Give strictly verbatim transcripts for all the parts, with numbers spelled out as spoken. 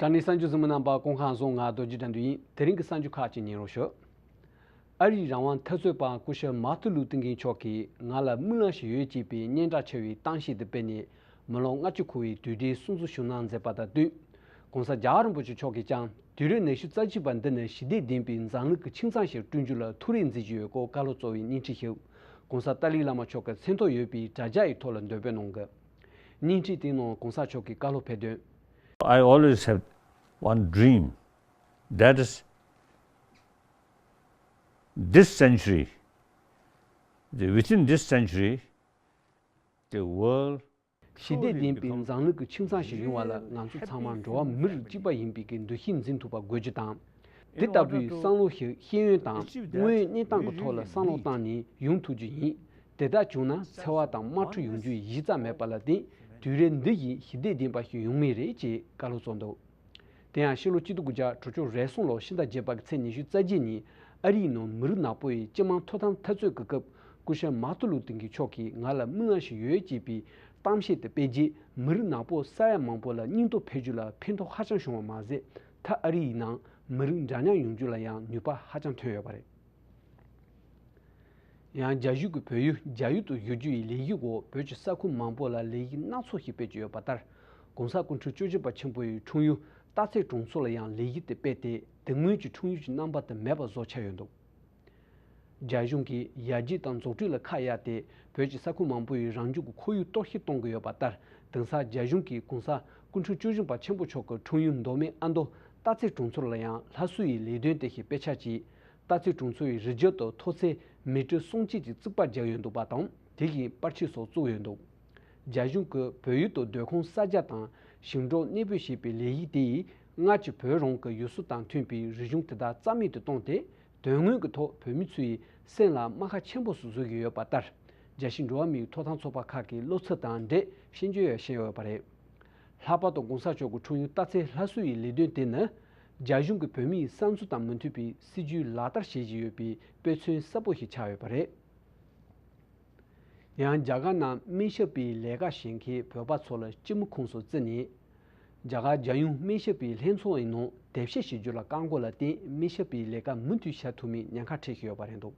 དྲ་གནས་གསར་འགྱུར་གཟིགས་མོ་རྣམ་པ་སྐུ་ཁམས་བཟང་། ང་རྡོ་རྗེ་དགྲ་འདུལ་ཡིན། དེ་རིང་གི་གསར་འགྱུར་ཁག་ཅིག་ཉན་རོགས་ཞུ། ཨ་རིའི་རང་དབང་འཐབ་རྩོད་པ་སྐུ་ཞབས་མཱ་ཏིན་ལུ་ཏིན་ཀིང་མཆོག་གིས་ང་ལ་སྨོན་ལམ་ཞིག་ཡོད་ཅེས་པའི་སྙན་གྲགས་ཆེ་བའི་གཏམ་བཤད་དེ་སྤེལ་ནས་མི་ལོ་ལྔ་བཅུ་འཁོར་བའི་དུས་དྲན་སྲུང་བརྩི་ཞུ་གནང་མཛད་པ་དང་བསྟུན། ༸གོང་ས་རྒྱལ་བ་རིན་པོ་ཆེ་མཆོག་གིས་ཀྱང་དུས་རབས་ཉི་ཤུ་རྩ་གཅིག་པ་འདི་ནི་ཞི་བདེ་ལྡན་པའི་འཛམ་གླིང་གི་ཁྱིམ་ཚང་ཞིག་བསྐྲུན་རྒྱུ་ལ་ཐུགས་རེ་མཛད་ཀྱི་ཡོད་སྐོར་བཀའ་སློབ་གཙོ་བའི་བརྙན་འཕྲིན་ཞིག ༸གོང་ས་ཏཱ་ལའི་བླ་མ་མཆོག་གི་མཚན་ཐོག་ཡོད་པའི་དྲ་རྒྱ་ཡི་ཐོག་ལ་འདོན་སྤེལ་གནང་གི། བརྙན་འཕྲིན་དེའི་ནང་༸གོང་ས་མཆོག་གིས་བཀའ་སློབ་ཕེབས་དོན། I always have one dream, that is, this century, the, within this century, the world ཞི་བདེ་ལྡན་པའི་འཛམ་གླིང་གི་ཁྱིམ་ཚང་ཞིག་ཡོང་བ་ལ་ང་ཚོ་ཚང་མ་འགྲོ་བ་མི་རིགས་གཅིག་པ་ཡིན་པའི་གི་འདུ་ཤེས་འཛིན་ཐུབ་པ་དགོས་རྒྱུ་དང་། དེ་ལྟ་བུའི་བསམ་བློ་ཞིག་ཤེས་ཡོན་དང་དངོས་ཡོད་གནས་སྟངས་ཀྱི་ཐོག་ལ་བསམ་བློ་བཏང་ནས་ཡོང་ཐུབ་རྒྱུ་ཡིན། དེ་ལྟར་བྱུང་ན་འཚེ་བ་དང་དམག་འཁྲུག་ཡོང་རྒྱུའི་གཞི་རྩ་མེད་པ་ལ་བརྟེན་དུས་རབས་འདི་ཡི་ཞི་བདེ་ལྡན་པ་ཞིག་ཡོང་ངེས་རེད་ཅེས་བཀའ་སློབ་སྩལ་འདུག་དེ་ཡང་ཕྱི་ལོ་གཅིག་སྟོང་དགུ་བརྒྱ་དྲུག་ཅུ་རེ་གསུམ་ལོ་ཕྱི་ཟླ་བརྒྱད་པ་གི་ཚེས་ཉི་ཤུ་རྩ་བརྒྱད་ཉིན་ཨ་རིའི་ནང་མི་རིགས་ནག་པོ་ཡི་སྤྱི་དམངས་ཐོབ་ཐང་འཐབ་རྩོད་ཀྱི་སྐབས་སྐུ་ཞབས་མཱ་ཏུ་ལུ་ཏིང་གི་མཆོག་གིས་ང་ལ་སྨོན་ལམ་ཞིག་ཡོད་ཅེས་པའི་གཏམ་བཤད་དེ་སྤེལ་རྗེས་མི་རིགས་ནག་པོ་ས་ཡ་མང་པོ་ལ་སྙིང་སྟོབས་འཕེལ་རྒྱུ་ལ་ཕན་ཐོགས་ཧ་ཅང་བྱུང་བ་མ་ཟད་མཐའ་ཨ་རི་ཡི་ནང་མི་རིགས་འདྲ་མཉམ་ཡོང་རྒྱུ་ལ་ཡང་ནུས་པ་ཧ་ཅང་ཐོན་ཡོད་པ་རེད། ཡང་རྒྱ་གཞུང་གིས་བོད་ཡུལ་རྒྱ་ཡུལ་དུ་བསྒྱུར་རྒྱུ་ཡི་ལས་གཞིའི་འོག་བོད་ཀྱི་ས་ཁུལ་མང་པོ་ལ་ལས་གཞི་སྣ་ཚོགས་ཤིག་སྤེལ་གྱི་ཡོད་པ་ལྟར། ༸གོང་ས་སྐུ་ཕྲེང་བཅུ་བཞི་པ་ཆེན་པོ་ཡི་འཁྲུངས་ཡུལ་སྟག་རྩེ་གྲོང་ཚོ་ལ་ཡང་ལས་གཞི་དེ་སྤེལ་ཏེ་དེ་སྔོན་གྱི་འཁྲུངས་ཡུལ་གྱི་རྣམ་པ་དེ་མེད་པ་བཟོ་འཆར་ཡོད་འདུག་རྒྱ་གཞུང་གིས་ཡར་རྒྱས་དང་འཛུགས་སྐྲུན་ལ་ཁ་གཡར་ཏེ་བོད་ཀྱི་ས་ཁུལ་མང་པོ་ཡི་རང་བྱུང་གི་ཁོར་ཡུག་གཏོར་བཤིག་གཏོང་གི་ཡོད་པ་ལྟར། དེང་སང་རྒྱ་གཞུང་གིས་༸གོང་ས་སྐུ་ཕྲེང་བཅུ་བཞི་པ་ཆེན་པོ་མཆོག་གི་འཁྲུངས་ཡུལ་མདོ་སྨད་ཨ་མདོ་སྟག་རྩེ་གྲོང་ཚོ་ལ་ཡང་སླར་གསོ་ཡི་ལས་དོན་དེ་ཞིག་སྤེལ་འཆར་གྱིས། སྟག་རྩེ་གྲོང་ཚོ་ཡི་རི་རྒྱུད་དུ་མཐོ་ཚད་མི་ཊར་སུམ་གཅིག་ཅིག་རྩིག་པ་རྒྱག་ཡོད་འདུག་པ་དང་དེ་བཞིན་པར་ཆས་སོགས་བཙུགས་ཡོད་འདུག་རྒྱ་གཞུང་གིས་བོད་ཡུལ་དུ་སྡོད་ཁང་གསར་རྒྱག་དང་ཞིང་འབྲོག་གནས་སྤོས་བྱེད་པའི་ལས་གཞི་དེ་ཡིས་སྔར་གྱི་བོད་རང་གི་ཡུལ་སྲོལ་དང་མཐུན་པའི་རིག་གཞུང་དེ་དག་རྩ་མེད་དུ་བཏང་སྟེ། དོན་དངོས་ཀྱི་ཐོག་བོད་མི་ཚོའི་སེམས་ལ་རྨ་ཁ་ཆེན་པོ་ཞིག་བཟོ་གི་ཡོད་པ་ལྟར། རྒྱལ་སྤྱིའི་འགྲོ་བ་མིའི་ཐོབ་ཐང་ཚོགས་པ་ཁག་གིས་བློ་འཚབ་དང་འབྲེལ་ཤེས་འཇོན་ཡང་བྱས་ཡོད་པ་རེད། ལྷག་པར་དུ་༸གོང་ས་མཆོག་གི་འཁྲུངས་ཡུལ་སྟག་རྩེ་སླར་གསོ་ཡི་ལས་དོན་དེ་ནི། རྒྱ་གཞུང་གིས་བོད་མིའི་བསམ་ཚུལ་དང་མི་མཐུན་པའི་སྲིད་ཇུས་ལག་བསྟར་བྱེད་བཞིན་ཡོད་པའི་དཔེ་མཚོན་གསལ་པོ་ཞིག་ཆགས་ཡོད་པ་རེད། ཡང་རྒྱ་གར་ནང་སྨན་ཞབས་པའི་ལས་ཀ་བྱེད་མཁན་བོད་པ་ཚོ་ལ་སྐྱིད་མོ་ཁོངས་སུ་བརྩིས་ནས། རྒྱ་གར་རྒྱལ་ཡོངས་སྨན་ཞབས་པའི་ལྷན་ཚོགས་ཡི་ནང་དེབ་སྐྱེལ་བྱེད་རྒྱུ་ལ་བཀག་འགོག་ལ་བརྟེན་སྨན་ཞབས་པའི་ལས་ཀ་མུ་མཐུད་བྱ་ཐུབ་མིན་ཉེན་ཁ་འཕྲད་བཞིན་ཡོད་པ་རེད་འདུག་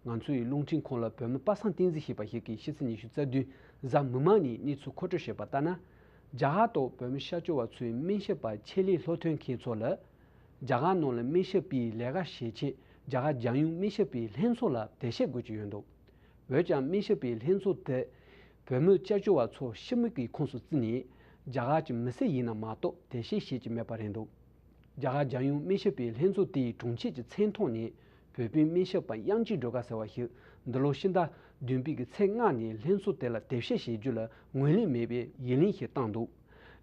ང་ཚོ་ཡི་རླུང་འཕྲིན་ཁང་ལ་བོད་མི་པ་སངས་བསྟན་འཛིན་ཞེས་པ་ཞིག་གིས་ཕྱི་ཚེས་ཉི་ཤུ་རྩ་བདུན་གཟའ་མིག་དམར་ཉིན་གནས་ཚུལ་མཁོ་སྤྲོད་བྱས་པ་ལྟར་ན། རྒྱ་གར་དུ་བོད་མི་ཤ་སྐྱོ་བ་ཚོའི་སྨན་ཞབས་པ་ཆེད་ལས་སློབ་ཐོན་མཁན་ཚོ་ལ། རྒྱ་གར་ནང་ལ་སྨན་ཞབས་པའི་ལས་ཀ་བྱེད་ཆེད་རྒྱ་གར་རྒྱལ་ཡོངས་སྨན་ཞབས་པའི་ལྷན་ཚོགས་ལ་དེབ་སྐྱེལ་དགོས་ཀྱི་ཡོད་འདུག་འོན་ཀྱང་སྨན་ཞབས་པའི་ལྷན་ཚོགས་དེ་བོད་མི་སྐྱབས་བཅོལ་བ་ཚོ་ཕྱི་མི་གི་ཁོངས་སུ་བརྩིས་ནས་རྒྱ་གར་གྱི་མི་སེར་ཡིན་ན་མ་གཏོགས་དེབ་སྐྱེལ་བྱེད་ཀྱི་མེད་པ་རེད་འདུག་རྒྱ་གར་རྒྱལ་ཡོངས་སྨན་ཞབས་པའི་ལྷན་ཚོགས་དེའི་དྲུང་ཆེ་གི་མཚན་ཐོག་ནས་བོད་པའི་སྨན་ཞབས་པ་དབྱངས་ཅན་སྒྲོལ་དཀར་ཟེར་བ་ཞིག་འདི་ལོ་ཕྱི་ཟླ་བདུན་པའི་གི་ཚེས་ལྔ་ནས་ལྷན་ཚོགས་དེ་ལ་དེབ་སྐྱེལ་བྱེད་རྒྱུ་ལ་ངོས་ལེན་མེད་པའི་ཡི་ལན་ཞིག་བཏང་འདུག་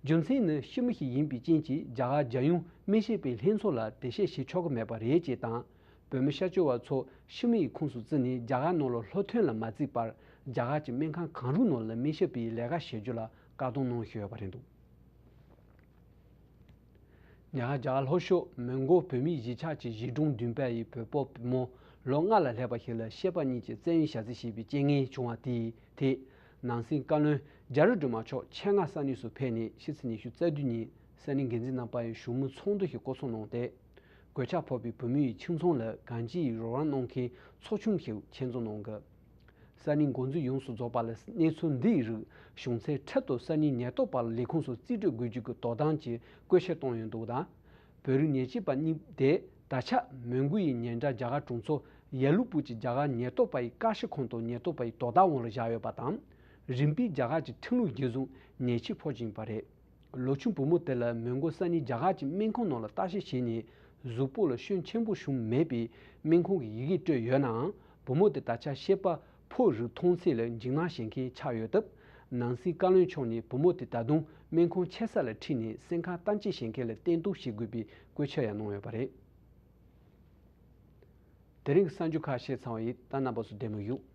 རྒྱུ་མཚན་ནི་ཕྱི་མི་ཞིག་ཡིན་པའི་རྐྱེན་གྱིས་རྒྱ་གར་རྒྱལ་ཡོངས་སྨན་ཞབས་པའི་ལྷན་ཚོགས་ལ་དེབ་སྐྱེལ་བྱེད་ཆོག་གི་མེད་པ་རེད་ཅེས་དང་། བོད་མི་ཤ་སྐྱོ་བ་ཚོ་ཕྱི་མི་ཡི་ཁོངས་སུ་བརྩིས་ནས་རྒྱ་གར་ནང་ལ་སློབ་ཐོན་ལ་མ་བརྩིས་པར་རྒྱ་གར་གྱི་སྨན་ཁང་གང་རུང་ནང་ལ་སྨན་ཞབས་པའི་ལས་ཀ་བྱེད་རྒྱུ་ལ་བཀག་སྡོམ་གནང་བཞིན་ཡོད་པ་རེད་འདུག་ཉ་ཧ་རྒྱ་གར་ལྷོ་ཕྱོགས་མོན་གྷོ་བོད་མིའི་གཞིས་ཆགས་ཀྱི་གཞིས་གྲོང་བདུན་པ་ཡི་བོད་པ་བུ་མོ་ལོ་ལྔ་ལ་སླེབས་པ་ཞིག་ལ་སྐྱེས་པ་གཉིས་ཀྱི་བཙན་གཡེམ་བྱ་རྩིས་བྱས་པའི་རྐྱེན་ངན་བྱུང་བ་དེའི་ཐད། ནང་སྲིད་བཀའ་བློན་རྒྱ་རི་སྒྲོལ་མ་མཆོག་ཆེད་མངགས་ས་གནས་སུ་ཕེབས་ནས་ཕྱི་ཚེས་ཉི་ཤུ་རྩ་བདུན་ཉིན་ས་གནས་འགན་འཛིན་རྣམ་པ་ཡི་བཞུགས་མོལ་ཚོགས་འདུ་ཞིག་བསྐོང་ཚོགས་གནང་སྟེ། གོད་ཆག་ཕོག་པའི་བུ་མོ་ཡི་ཁྱིམ་ཚང་ལ་གང་ཅིའི་རོགས་རམ་གནང་མཁན་ཚོགས་ཆུང་ཞིག་ཆེད་འཛོམས་གནང་གི། ས་གནས་འགོ་འཛིན་ཡོངས་སུ་རྫོགས་པ་ལ་གནས་ཚུལ་འདིའི་རིགས་བྱུང་ཚེ་འཕྲལ་དུ་ས་གནས་ཉེན་རྟོག་པ་ལ་ལས་ཁུངས་སུ་རྩིས་སྤྲོད་དགོས་རྒྱུ་གི་དོ་དམ་གྱི་བཀོད་ཁྱབ་བཏང་ཡོད་འདུག་དང་། བོད་རིགས་ཉེས་ཆད་པ་གཉིས་དེ་ད་ཆ་མོན་གྷོ་ཡི་ཉེ་འགྲམ་རྒྱ་གར་གྲོང་ཚོ་ཡ་ལུ་པུར་གྱི་རྒྱ་གར་ཉེན་རྟོག་པ་ཡི་བཀའ་ཤག་ཁང་དུ་ཉེན་རྟོག་པ་ཡི་དོ་དམ་འོག་ལ་བཞག་ཡོད་པ་དང་། རིམ་པས་རྒྱ་གར་གྱི་ཁྲིམས་ལུགས་གཞིར་བཟུང་ཉེས་ཆད་ཕོག་བཞིན་པ་རེད། ལོ་ཆུང་བུ་མོ་དེ་ལ་མོན་གྷོ་ས་གནས་རྒྱ་གར་གྱི་སྨན་ཁང་ནང་ལ་བརྟག་དཔྱད་བྱས་ནས་གཟུགས་པོ་ལ་སྐྱོན་ཆེན་པོ་བྱུང་མེད་པས་སྨན་ཁང་གིས་ཡི་གེ་སྤྲོད་ཡོད་ནའང་བུ་མོ་དེ་ད་ཆ་སྐྱེས་པ་ཕོ་རིགས་མཐོང་ཚད་ལ་འཇིགས་སྣང་བྱེད་མཁན་ཆགས་ཡོད་སྟབས། ནང་སྲིད་བཀའ་བློན་མཆོག་ནས་བུ་མོ་དེ་ད་དུང་སྨན་ཁང་ཆེ་ས་ལ་ཁྲིད་ནས་སེམས་ཁམས་གཏམ་བཤད་བྱེད་མཁན་ལ་བསྟེན་གཏུག་བྱེད་དགོས་པའི་བཀོད་ཁྱབ་ཡང་གནང་ཡོད་པ་རེད། དེ་རིང་གི་གསར་འགྱུར་ཁག་བཤད་ཚར་བ་ཡིན། ད་རྣམ་པ་ཚོ་བདེ་མོ་བཞུགས།